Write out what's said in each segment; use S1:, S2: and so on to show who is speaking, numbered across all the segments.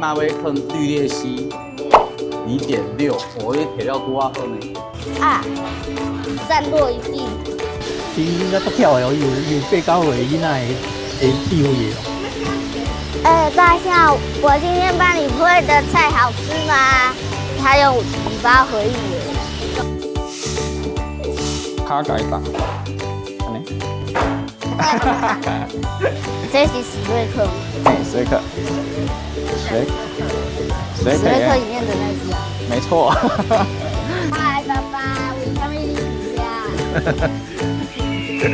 S1: 馬欲囥綠鬣蜥，0.6，我這鐵料拄仔好呢。
S2: 啊，散落一地。
S3: 其實應該足巧的哦，伊有八九歲囡仔的智慧的。
S2: 欸，大象，我今天幫你配的菜好吃嗎？他用尾巴回應我。
S1: 跤共伊打，按呢。
S2: 這是史瑞克。
S1: 欸，史瑞克。史瑞
S2: 史瑞克裡面的那隻啊。
S1: 沒錯。
S2: 嗨，爸爸，為什麼你佇遮？
S4: 這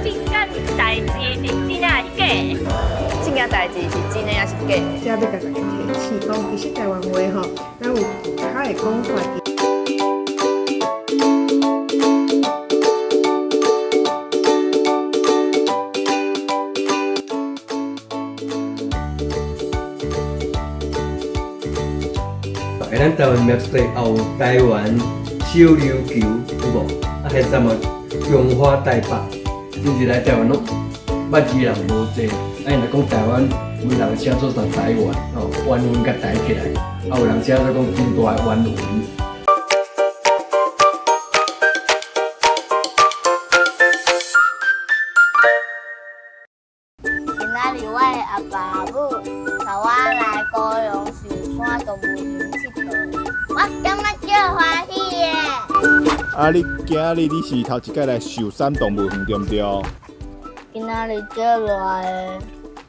S4: 這件代誌是真抑是假？
S5: 這件代誌是真的抑是假？
S6: 這欲共大家提醒講，其實台灣話吼，咱有其他的講法。
S7: 欸，咱台灣墨西也有台灣小琉球，有無？啊，現在嘛，中華台北，甚至來台灣攏捌字人無濟。啊，𪜶若講台灣，有人寫做啥台灣，吼，原文共台起來，啊，有人寫做講真大的原文。
S2: 今仔日我的阿爸阿母帶我來高雄壽山動物園𨑨迌，我感覺足歡喜的。
S8: 啊，你今仔日你是頭一擺來壽山動物園對毋對？
S2: 今仔日足熱的，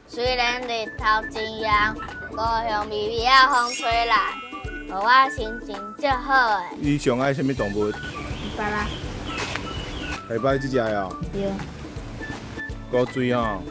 S2: 雖然日頭真炎，高雄微微仔風吹來，予我心情足好的。
S8: 你上愛啥物動物？
S2: 巴拉。
S8: 下擺這隻哦。
S2: 對。
S8: 夠水哦。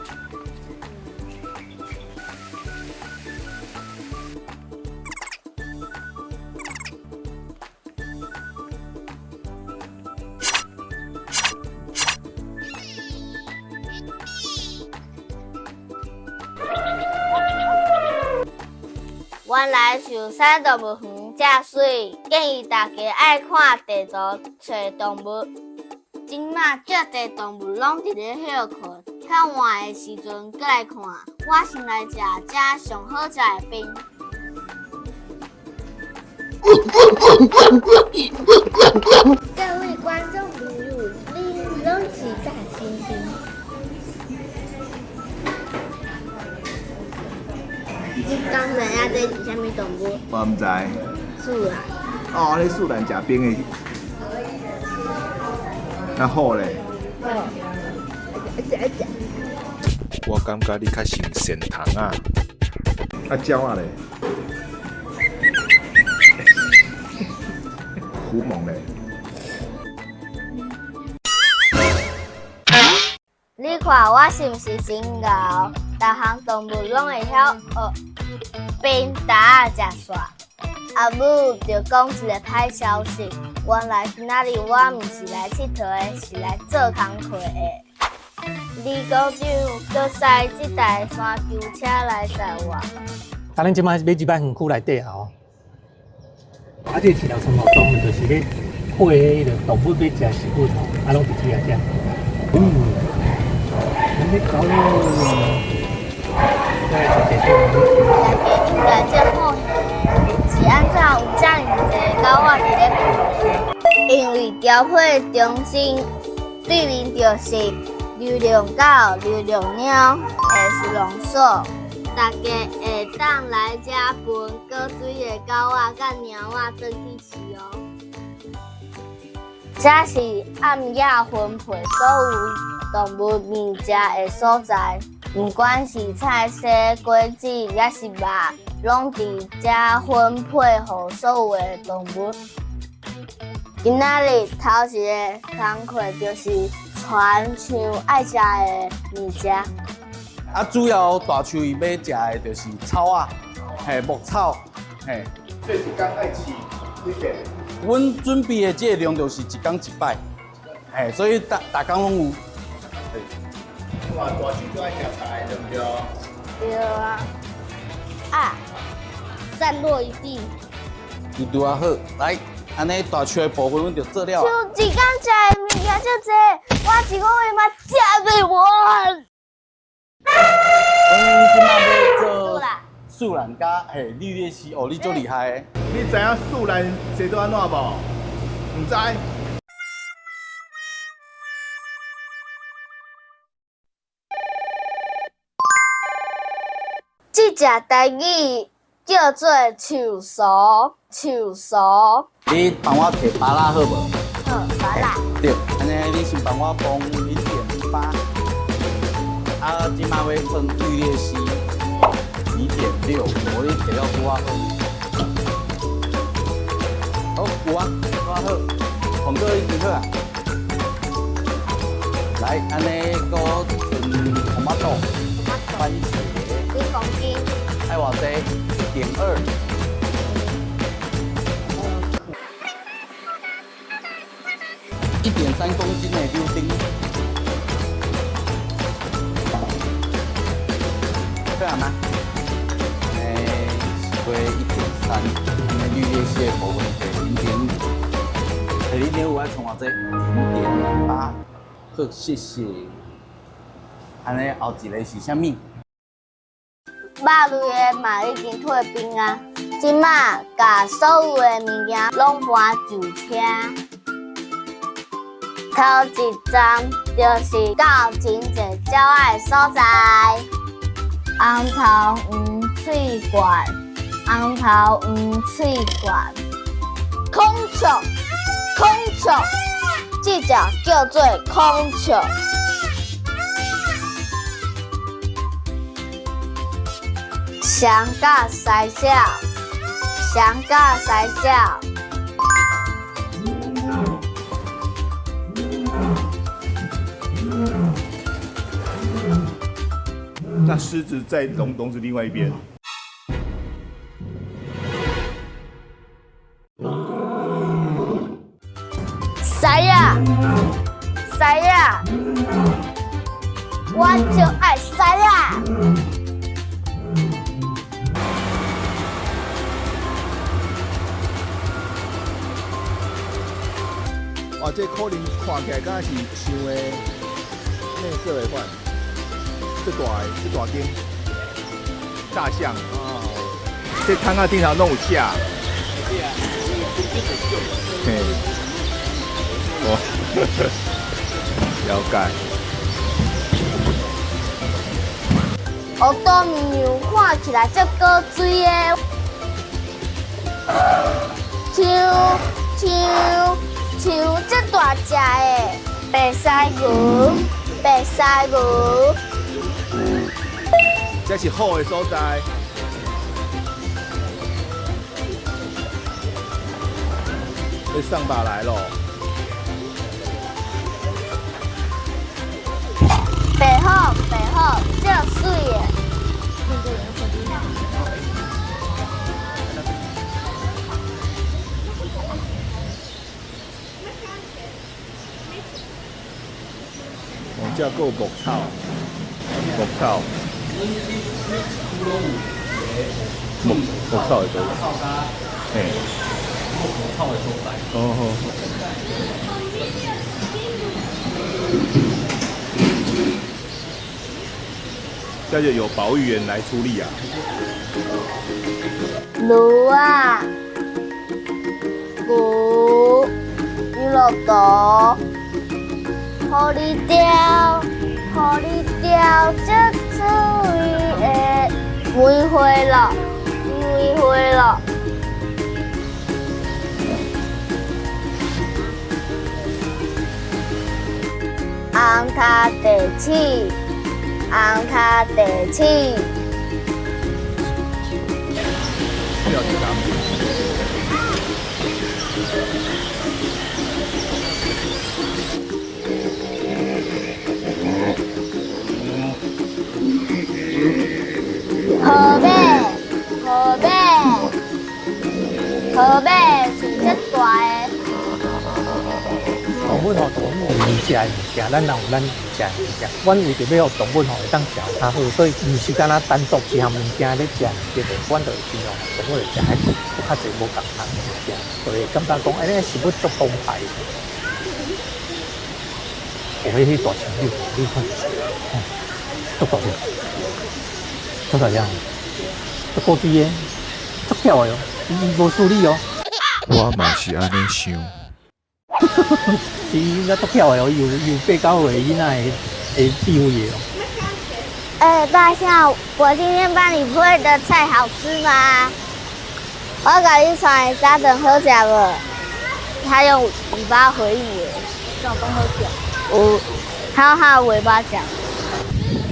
S2: 原來壽山動物園遮媠，建議大家愛看地圖揣動物。這馬足濟動物攏佇咧歇睏，較晚的時陣閣來看。我先來食遮上好食的冰。各位觀眾朋友，恁攏是假猩猩？你敢知影這是啥物動物？
S8: 我毋知。
S2: 樹懶。
S8: 哦，你樹懶食冰的。那虎咧？
S2: 虎。
S8: 我感覺你較像蟮蟲仔。啊，鳥仔咧？虎猛咧？
S2: 你看我是毋是真𠢕？逐項動物攏會曉學冰達仔食煞。阿母就講一個歹消息，原來今仔日我毋是來𨑨迌的，是來做工課的。李股長閣駛這台山丘車來載我。
S3: 啊，咱這擺買一擺園區內底啊吼，啊，這個飼料倉吼，專門就是咧配彼個動物欲食食物吼，啊，攏佇這遐食。嗯，咱咧搞咯。
S2: 大家應該足好的，是按怎有遮爾濟狗仔佇咧睏？因為調配中心對面就是流浪狗、流浪貓的收容所，大家會當來遮分閣媠的狗仔佮貓仔轉去飼哦。這是暗夜分配所有動物物食的所在，毋管是菜蔬、果子，抑是肉，攏佇遮分配予所有的動物。今仔日頭一個工課就是傳樹愛食的物件。
S1: 啊，主要大樹伊欲食的就是草仔，嘿，牧草，嘿。
S8: 所以一工愛飼幾遍？
S1: 阮準備的這個量就是一工一擺，嘿，所以逐逐工攏有。
S8: 哇，大樹就愛食菜，對毋對？
S2: 對啊。啊，散落一地。
S1: 就拄仔好，來，按呢大樹的部分阮就做了。
S2: 像一工食的物件遮濟，我一個月嘛食袂完。
S1: 樹懶佮嘿綠鬣蜥，哦，你足厲害的。
S8: 你知影樹懶生做按怎無？毋知。
S2: 這隻台語叫做樹趖，樹趖。
S1: 你幫我提芭樂好無？
S2: 好，芭樂。
S1: 對，按呢你先幫我磅0.8，啊，這馬欲放綠鬣蜥2.6，無你提了拄仔好。好，有啊，拄仔好，紅哥已經好啊。來，按呢閣剩トマト、番茄。
S2: 幾公斤？
S1: 愛偌濟？1.2。1.3公斤的柳丁，對啊嗎？是1.3，按呢綠鬣蜥的部分摕0.5，摕0.5愛剩偌濟？0.8，好，謝謝。按呢後一个是啥物？
S2: 肉類的嘛已經退冰啊，這馬共所有的物件攏搬上車。頭一站就是到真濟鳥仔的所在，紅頭黃喙管，紅頭黃喙管，孔雀，孔雀，這隻叫做孔雀。双甲犀鸟，双甲犀鸟。
S8: 那獅子在籠籠子另外一邊。
S2: 獅仔，獅仔，我就愛獅仔。
S8: 哇，這可能看起來敢是像个內色的款，這大个，這大間大象哦，這窗仔頂頭攏有寫。嘿，哦，了解。
S2: 黑多牛看起來足古錐的，像像像這大隻的白犀牛，白犀牛。
S8: 這是好的所在。被上把來咯。
S2: 白虎，白虎，足媠的。
S8: 哦，這閣有牧草，牧草。牧牧草的所在。嘿。
S1: 牧草的所在。
S8: 哦好。這就有保育員來處理啊。
S2: 驢仔，牛，牛骆驼，予你叼，予你叼這趣味的梅花鹿，梅花鹿。紅頭地鼠，紅頭地鼠。河馬，河馬，河馬是這大的。
S3: 動物吼，動物有食的物件，咱人有咱毋食的物件。阮為著欲予動物吼會當食較好，所以毋是干焦單獨一項物件咧食，對無？阮就會希望動物會食彼較濟無仝款的物件，就會感覺講，欸，這食物足澎湃。有彼大象，你你看，足大隻，足大隻。足古錐的，足巧的哦，伊無輸你哦。
S9: 我嘛是按呢想。
S3: 伊應該足巧的哦，伊有8、9歲囡仔的智慧的哦。
S2: 欸，大象，我今天幫你配的菜好吃嗎？我共你傳的早頓好食無？他用尾巴回應我。
S5: 怎講好食？
S2: 有，他用他的尾巴講。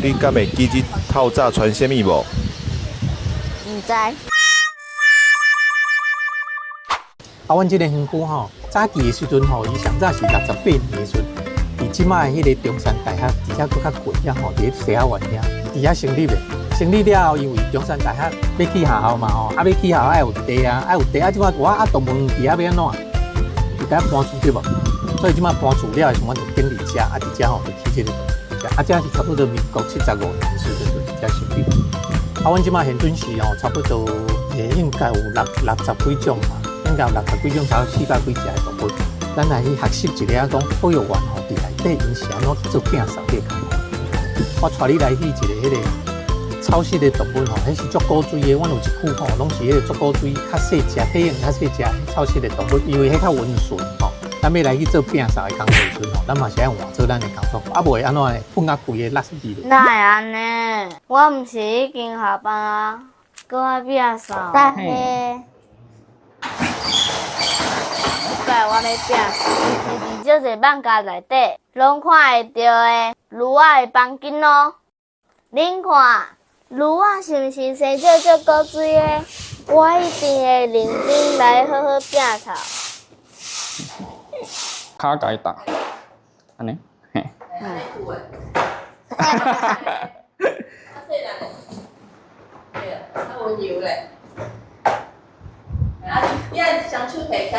S9: 你敢會記得透早傳啥物無？
S2: 毋知。
S3: 啊，阮這个園區吼，早期的時陣吼，伊上早是68年的時陣，佇這擺的彼个中山大學，佇遮閣較近遐吼，佇咧西仔灣遐，佇遐成立的。成立了後，因為中山大學欲起學校嘛吼，啊欲起學校愛有地啊，愛有地啊，這擺我啊動物園佇遐欲按怎？就共搬厝對無？所以這擺搬厝了的時陣，阮就轉佇遮，啊佇遮吼就起這个，啊這是差不多民國75年的時陣就佇遮成立。啊，阮這擺現陣時吼，差不多應該有60幾種嘛。應該有60幾種，差不多400幾隻的動物。咱來去學習一下，講保育員吼，佇內底𪜶是按怎去做摒掃這個工課。我帶你來去一个彼个草食的動物吼，彼是足古錐的。阮有一區吼，攏是彼個足古錐、較細隻、體型較細隻草食的動物，因為彼較溫順吼。咱欲來去做摒掃的工課時陣吼，咱嘛是愛換做咱的工作，啊無會按怎會糞啊規个垃圾去。
S2: 哪會按呢？我毋是已經下班啊，閣愛摒掃。但是，這擺我欲摒掃，是佇足濟艋舺內底，攏看會著的鷺仔的房間哦。恁看，鷺仔是毋是生做足古錐的？我一定會認真來好好摒掃。
S10: 跤共伊打，按呢，嘿。
S5: 較細粒的，對啊，較溫柔咧。啊，你愛雙手提起來，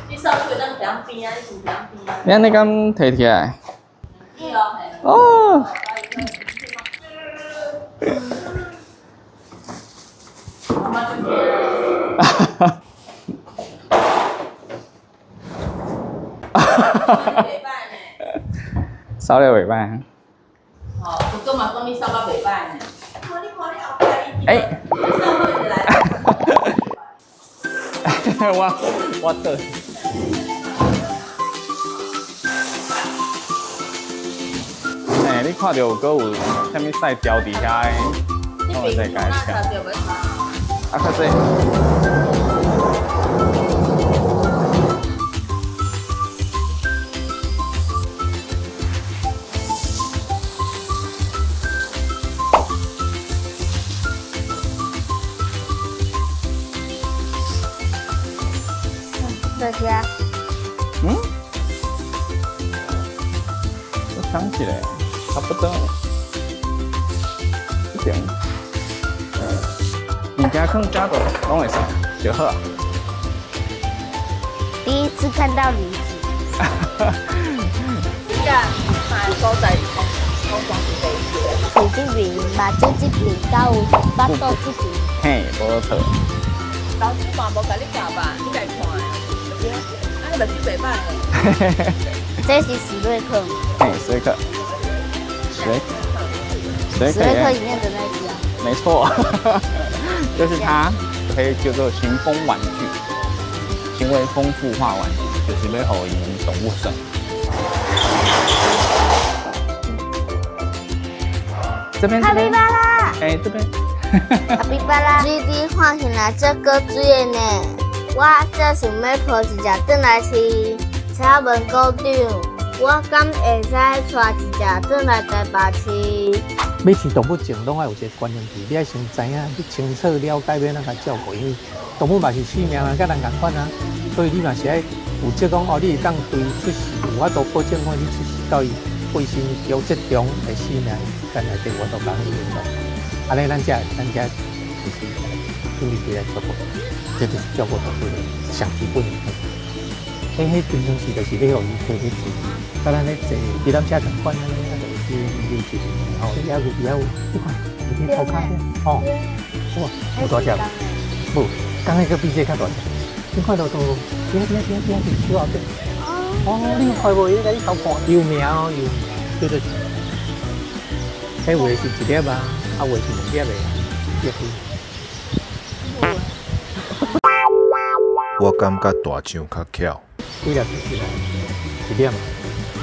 S5: 你掃帚會當徛邊啊，你是毋徛邊啊？
S10: 你按呢敢提起來？
S5: 對哦，嘿。
S10: 哦。
S5: 媽媽就驚。哈哈哈！袂歹呢。
S10: 掃了袂歹。
S5: 哦，有講嘛講你掃甲袂歹呢。看你看你後壁伊，
S10: 欸，
S5: 掃好就來。
S10: 我倒。欸，你看著有閣有啥物屎掉佇遐的，攏會使共伊拆。啊，較濟。
S2: 這些。
S10: 嗯？我想起來，差不多。這邊，物件放遮就攏會使就好。
S2: 第一次看到驢子。
S5: 這個買所在攏裝是白色。
S2: 嘴這邊、目睭這邊，佮有腹肚這邊。
S10: 嘿，無錯。
S5: 老師嘛無共你教吧？你家看的。啊，你目睭袂歹咧。
S2: 這是史瑞克。
S10: 嘿，史瑞克。史瑞克。
S2: 史瑞克裡面的那隻啊。
S10: 沒錯，就是它，可以叫做行風玩具，行為豐富化玩具，就是欲予𪜶動物耍。這邊。
S2: 卡比巴拉。
S10: 欸，這邊。
S2: 卡比巴拉。水滴看起來足古錐的呢，我正想欲抱一隻轉來飼。請問館長，我敢會使帶一隻轉來台北市？
S3: 欲飼動物前，攏愛有一個觀念，是你愛先知影，去清楚了解欲按怎共照顧，因為動物嘛是生命啊，佮人仝款啊，所以你嘛是愛有這講哦，你會當對出世有法度保證講你出世到伊過身有這種的生命間內底，我都幫伊運動。按呢，咱才就是準備起來照顧，這就是照顧動物的上基本的。彼平常時就是欲予伊提去坐，佮咱咧坐遊覽車仝款按呢，啊，就是溜一下吼，遐有遐有，你看，有佇塗跤遐，吼，哇，有大隻無？剛才閣比這个較大隻。你看到都，遐遐遐遐佇樹後壁。哦，你有看無？伊咧共你偷看，有名哦，有名，叫做。彼有的是一粒啊，啊有的是兩粒的，也是。
S9: 我感覺大象較巧。
S3: 幾粒出來，一點，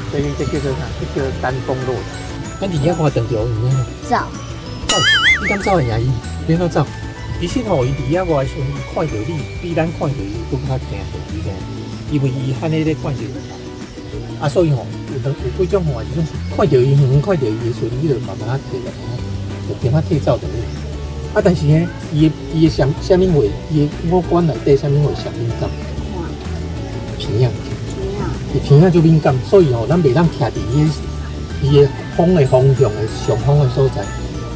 S3: 所以這叫做啥？這叫單峰駱駝。咱佇遐看長條魚呢？
S2: 走。
S3: 走，你敢走會贏伊？欲按怎走？其實吼，伊佇野外的時陣，伊看著你，比咱看著伊閣較驚著，你知無？因為伊按呢咧看著你，啊，所以吼，有兩有幾種吼，一種是看著伊遠遠看著伊的時陣，你就慢慢仔退落來，就點仔退走就好。啊，但是呢，伊的啥啥物貨，伊的五官內底啥物貨上敏感？鼻仔。伊鼻仔足敏感，所以吼，咱袂當徛佇伊的風的方向的上風的所在，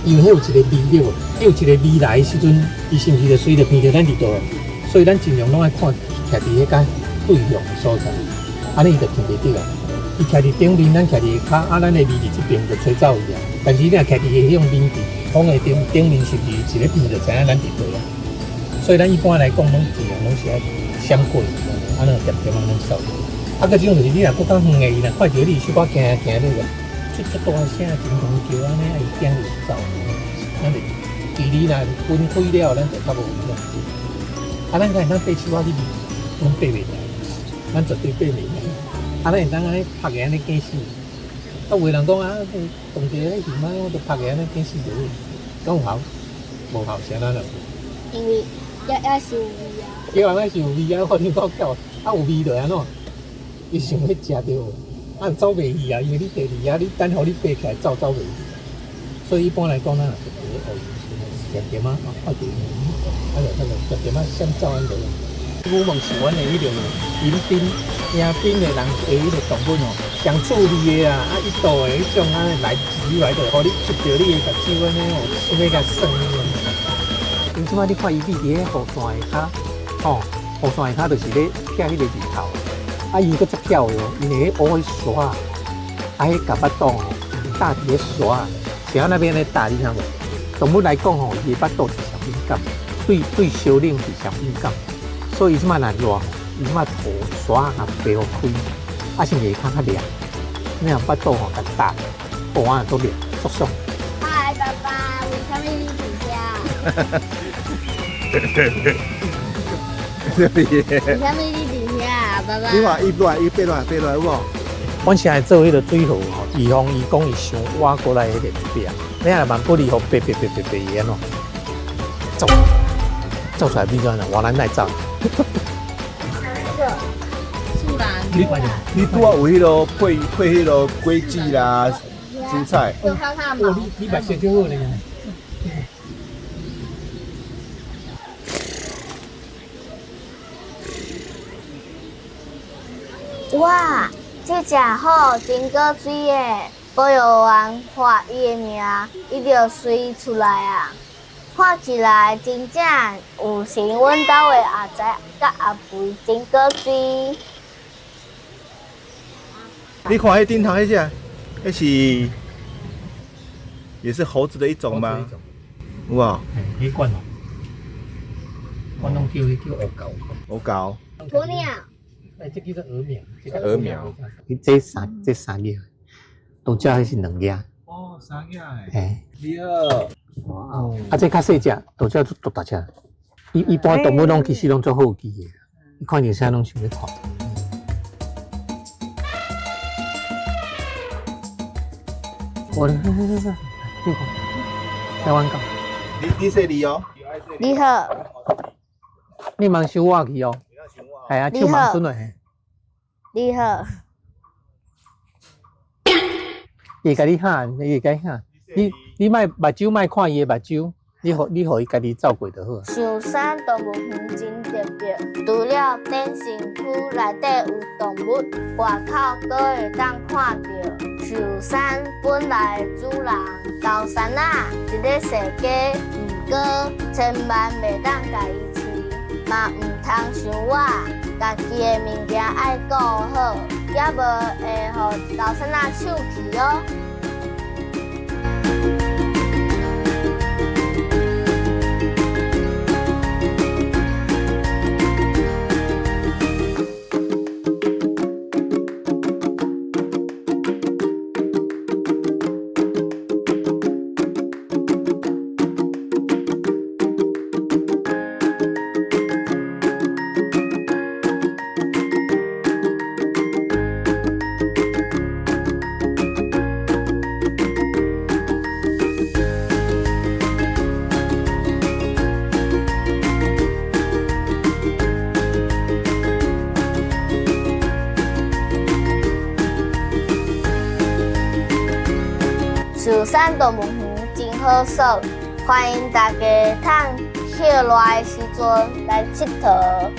S3: 因為彼有一個味了，彼有一個味來的時陣，伊是毋是就隨就聞著咱佇佗？所以咱盡量攏愛看徛佇彼個對向的所在，按呢伊就聞袂著啊。伊徛佇頂面，咱徛佇下跤，啊，咱的味佇這邊就吹走伊啊。但是你若徛佇彼種面佇風的頂頂面，是毋是一个聞就知影咱佇佗啊？所以咱一般來講，攏盡量攏是愛閃過去，按呢點點仔攏走。啊，閣這種就是你若閣較遠的，伊若看著你小可驚驚你個，出足大聲，真狂叫按呢，伊驚就走。咱就距離若分開了，咱就較無危險。啊，咱敢會當爬樹仔去攏爬袂來，咱絕對爬袂來。啊，咱會當按呢拍個按呢驚死。啊，有的人講啊，動一個熊貓，我就拍個按呢驚死就好，敢有效？無效，啥咱就。
S2: 因為猶是有味啊。
S3: 叫人愛是有味啊，我聽講叫，啊有味就按怎？伊想欲食著，啊走袂去啊，因為你趯佇遐，你等予你爬起來走走袂去。所以一般來講，咱若是佇咧學伊點點仔，看著伊，啊就那個點點仔閃走按就。牛虻是阮的彼個迎賓迎賓的人的彼個動物吼，上趣味的啊，啊一道的彼種按呢來擠來，就予你吸著你的目睭按呢哦，想欲共耍。因這擺你看伊覕佇彼雨傘下跤，吼，雨傘下跤就是咧拆彼個日頭。啊，伊閣足巧的哦，伊會去挖彼沙，啊，彼共腹肚吼，搭佇咧沙，是按那欲按呢搭，你知無？動物來講吼，伊的腹肚是上敏感，對對燒冷是上敏感，所以伊這擺若熱，伊這擺塗沙仔白予開，啊，是毋是會較較涼？你若腹肚吼共搭，哇，都涼，足爽。
S2: 嗨，爸爸，為啥物你佇遐？為啥物你佇遐，爸爸？
S8: 你看伊落來，伊爬落來，爬落來有無？
S3: 阮現在做彼個水河吼，預防伊講伊想挖過來彼個壁，你若萬不離予爬爬爬爬爬會按怎？走，走出來變做按怎？換咱來走。
S8: 你你拄仔有彼個配配彼個果子啦、蔬菜。
S3: 哦，你你捌食就好咧。
S2: 哇，這隻虎真古錐的，保育員喊伊的名，伊就隨出來啊！看起來真正有像阮兜的阿仔佮阿肥真古錐。
S8: 你看彼頂頭彼隻，彼是也是猴子的一種嗎？有無？
S3: 彼款哦，我攏叫彼叫烏狗。
S8: 烏狗。
S2: 鴕鳥。
S3: 哎，這叫做鴯鶓。
S8: 鴯鶓。
S3: 伊這三這三隻，都只彼是兩隻。
S8: 哦，三隻。
S3: 嘿。
S8: 你好。
S3: 哇。啊，這較細隻，都只足大隻。伊一般動物攏其實攏足好奇的，伊看見啥攏想欲看。我，你看，台灣狗。
S8: 你你說你哦。
S2: 你好。
S3: 你茫收我去哦。係啊，手茫伸落去。
S2: 你好。
S3: 伊會共你喊，伊會共你喊。你你莫目睭莫看伊的目睭，你予你予伊家己走過就好。
S2: 象山動物園真特別，除了典型區內底有動物，外口閣會當看著象山本來的主人高山仔，這个世界，毋過千萬袂當共伊飼，嘛毋通傷倚，家己的物件愛顧好，猶無會予高山仔搶去喔。山動物園真好耍，歡迎大家趁歇熱的時陣來𨑨迌。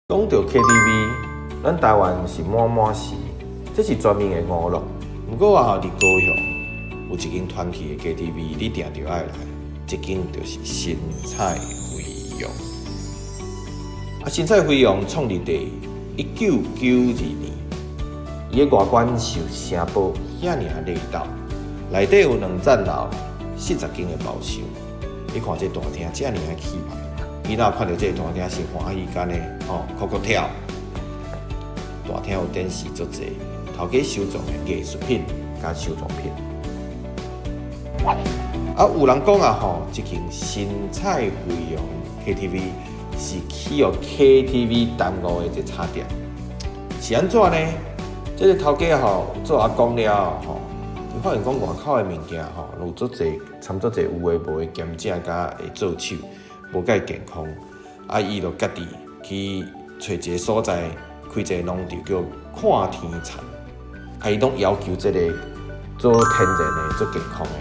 S9: 講到 KTV，咱台灣是滿滿是，這是全民的娛樂。毋過啊，佇高雄有一間傳奇的 KTV，你定著愛來。這間就是神采飛揚。啊，神采飛揚創立佇1992年，伊的外觀受城堡遐爾仔力道，內底有兩層樓，40間的包廂。你看這大廳遮爾仔氣派。囡仔看著這個大廳是歡喜干的，吼，哭哭跳。大廳有展示足濟頭家收藏的藝術品佮收藏品。啊，有人講啊，吼，這間神采飛揚 KTV 是去予 KTV 耽誤的一個差店。是按怎呢？這個頭家吼做阿公了後吼，伊發現講外口的物件吼，有足濟摻足濟有的無的鹹食佮會做手。無蓋健康，啊！伊就家己去揣一個所在，開一個農場叫看天田。啊！伊攏要求這個做天然的、做健康的。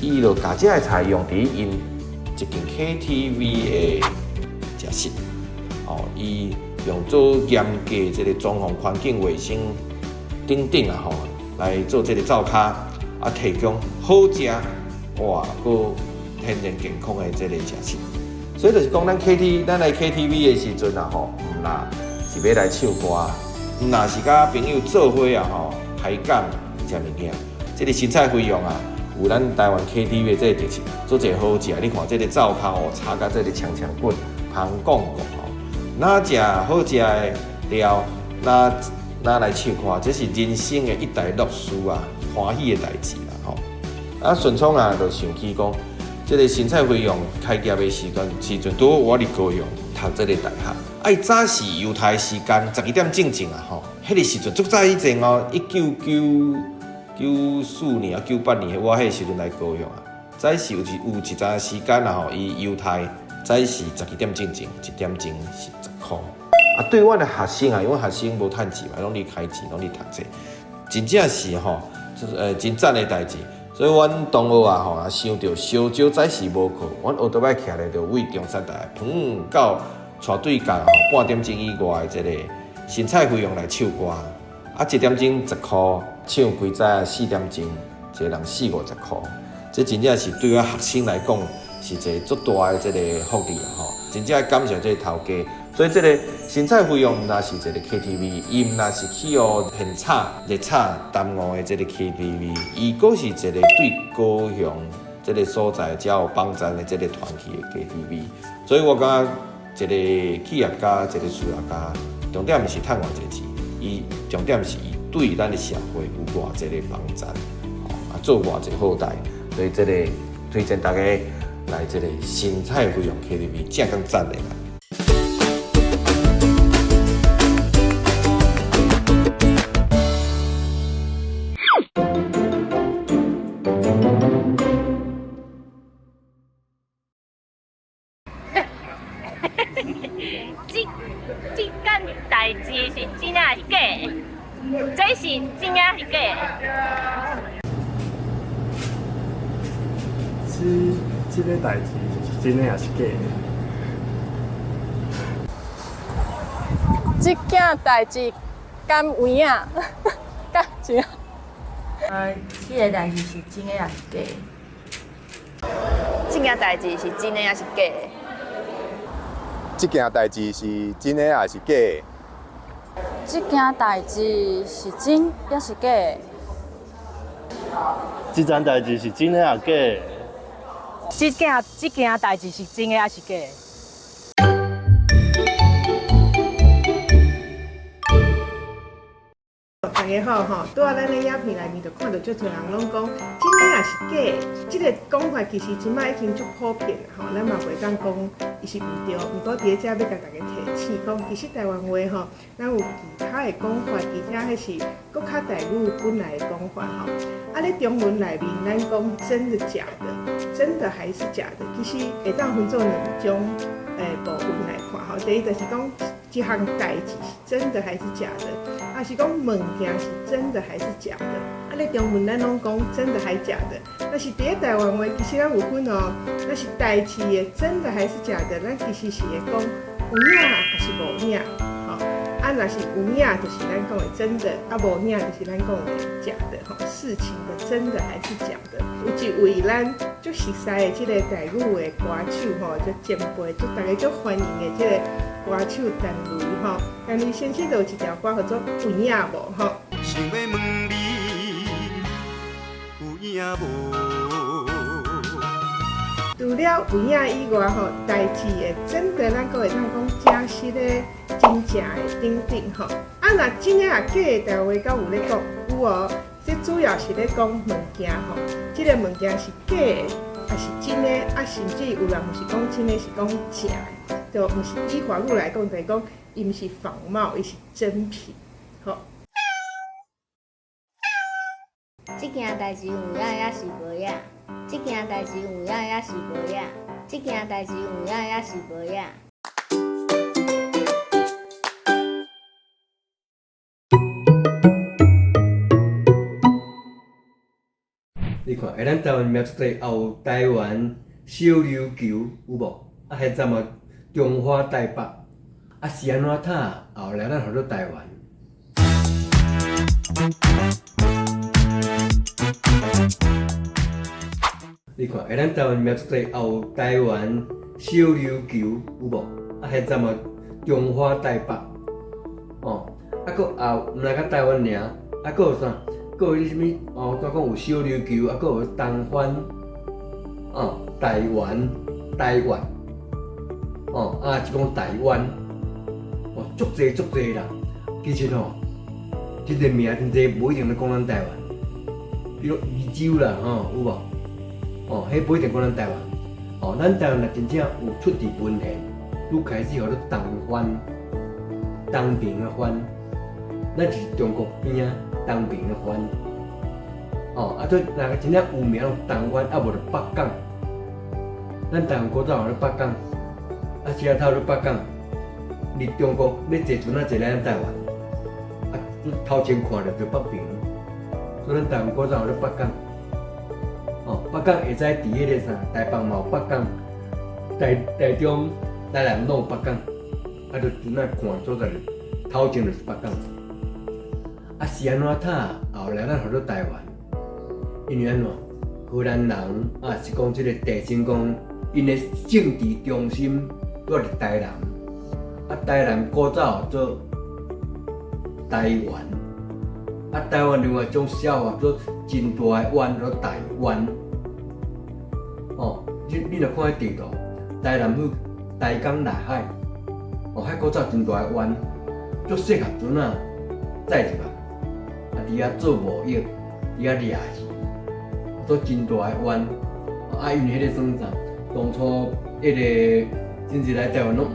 S9: 伊就共這个菜用佇𪜶一間 KTV 的食室。哦，伊用做嚴格這個裝潢環境衛生等等啊吼，來做這個灶跤，啊，提供好食哇，閣天然健康的這個食室。所以就是講，咱來 KTV 的時陣啊吼，毋若是欲來唱歌，毋若是佮朋友做伙啊吼，開講食物件。這個神采飛揚啊，有咱台灣 KTV 的這個特色，做一個好食。你看這個灶跤哦，炒甲這個強強滾，香講講吼，若食好食的料，若若來唱歌，這是人生的一大樂事啊，歡喜的代誌啦吼。啊，順昌啊，就想起講。這個神采飛揚開業的時陣，時陣拄好我佇高雄讀這個大學。啊，伊早是猶太時間12點進前啊吼，彼個時陣足早以前哦，1994年啊98年，我彼個時陣來高雄啊，早是有一陣時間啊吼，伊猶太早是12點進前，1點鐘是10箍。啊，對阮的學生啊，因為學生無趁錢嘛，攏佇開錢，攏佇讀冊，真正是吼，就是真讚的代誌。所以阮同學啊吼，想著燒酒早時無課，阮後頭擺徛咧就為中山大學，砰到帶對角吼半點鐘以外的這個神采飛揚來唱歌，啊1點鐘10箍，唱規早4點鐘，一個人四五十箍，這真正是對我學生來講是一個足大的這個福利啊吼！真正感謝這個頭家。所以這個神采飛揚毋但是一個 KTV，伊毋但是去予現炒熱炒耽誤的這個 KTV，伊閣是一個對高雄這個所在遮有幫贊的這個團體的 KTV。所以我感覺一個企業家，一個事業家，重點毋是趁偌濟錢，伊重點是伊對咱的社會有偌濟的幫贊，啊做偌濟好代。所以這個推薦大家來這個神采飛揚 KTV，正講讚的啦。
S4: 這這件代誌是真抑是假的？這是真抑是假的？
S11: 這這個代誌是真的抑是假的？
S5: 這件代誌敢有影？敢真？
S12: 這個代誌是真的抑是假的？
S5: 這件代誌是真的抑是假的？
S8: 這件代誌是真的抑是假的？
S13: 這件代誌是真抑是假的？
S11: 這件代誌是真的抑假的？
S5: 這件代誌是真的抑是假的？
S6: 大家好吼，拄仔咱咧影片內面就看到足濟人攏講真的抑是假的，這个講法其實這擺已經足普遍啦吼，咱嘛袂當講伊是毋對，毋過佇咧遮欲共大家提醒講，其實台灣話吼，咱有其他的講法，而且彼是閣較台語本來的講法吼。啊，咧中文內面咱講真的假的，真的還是假的，其實會當分做兩種部分來看吼。第一就是講這項代誌是真的還是假的，抑是講物件是真的還是假的。啊，咧中文咱攏講真的還假的，但是佇咧台灣話其實咱有分哦，若是代誌的真的還是假的，咱其實是會講有影抑是無影，吼。啊，若是有影就是咱講的真的，啊無影就是咱講的假的，吼。事情的真的還是假的。有一位咱足熟似的這个台語的歌手吼，足前輩，足大家足歡迎的這个歌手陳雷吼，陳雷先生就有一條歌號做有影無吼。
S14: 想欲問你有影無？
S6: 除了有影以外吼，代誌的真的咱閣會當講真實的、真正的等等吼。啊，若真的抑假的台灣話敢有咧講？有哦，這主要是咧講物件吼，這个物件是假的，抑是真的？啊，甚至有人毋是講真的，是講正的，就毋是以華語來講，就是講伊毋是仿冒，伊是真品，吼。
S2: 這件代誌有影抑是無影？這件代誌有影抑是無影？這件代誌有影抑是無影？
S7: 你看，欸，咱台灣名出來，也有台灣小琉球，有無？啊，現在嘛，中華台北，啊是按怎塔？後來咱號做台灣。你看，欸，咱台灣名出來，也有台灣小琉球，有無？啊，現在嘛，中華台北，哦，啊，閣也毋來甲台灣爾，啊，閣有啥？閣有彼啥物？哦，我講有小琉球，啊，閣有東番，哦，台灣，台灣，哦，啊，是講台灣，哦，足濟足濟啦。其實吼，這个名真濟，無一定咧講咱台灣，比如宜州啦，吼，有無？哦，彼無一定講咱台灣。哦，咱台灣若真正有出佇文獻，愈開始號做東番，東平的番，咱是中國邊仔東平的番。哦，啊，這若真正有名東番，啊無就北港。咱台灣古早號做北港，啊，車頭咧北港，佇中國欲坐船仔坐來咱台灣，啊，頭前看著就北平，所以咱台灣古早號做北港。哦，北港會使佇彼个啥，台北嘛有北港，台台中、台南攏有北港，啊，就船仔看所在，頭前就是北港。啊，是按怎塔？後來咱號做台灣，因為按怎？荷蘭人啊，是講這个鄭成功，𪜶的政治中心住佇台南，啊，台南古早號做台灣，啊，台灣另外一種寫法做真大的灣，叫做台灣。哦，你若看彼地圖，台南去台江內海，哦，彼古早真大的灣，足適合船仔載入來，啊，佇遐做貿易，佇遐掠魚，做真大的灣。啊，因為彼個算啥？當初彼個真濟來台灣攏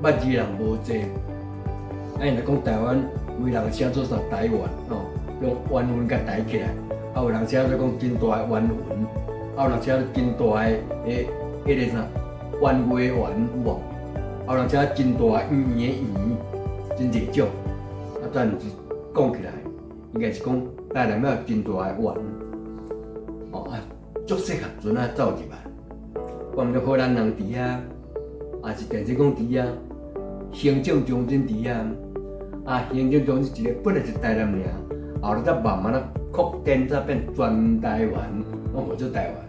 S7: 捌字人無濟，啊，𪜶就講台灣有人寫做啥台灣吼，用灣雲共台起來，啊，有人寫做講真大的灣雲，啊，有人寫做真大的彼个啥彎月圓有無？啊，有人寫真大的圓圓的圓，真濟種。啊，但是講起來，應該是講台南有真大的灣，哦啊，足適合船仔走入來。我毋知荷蘭人佇遐，也是鄭成功佇遐，行政中心佇遐，啊，行政中心一个本來是台南爾，後來才慢慢仔擴展，才變全台灣，攏號做台灣。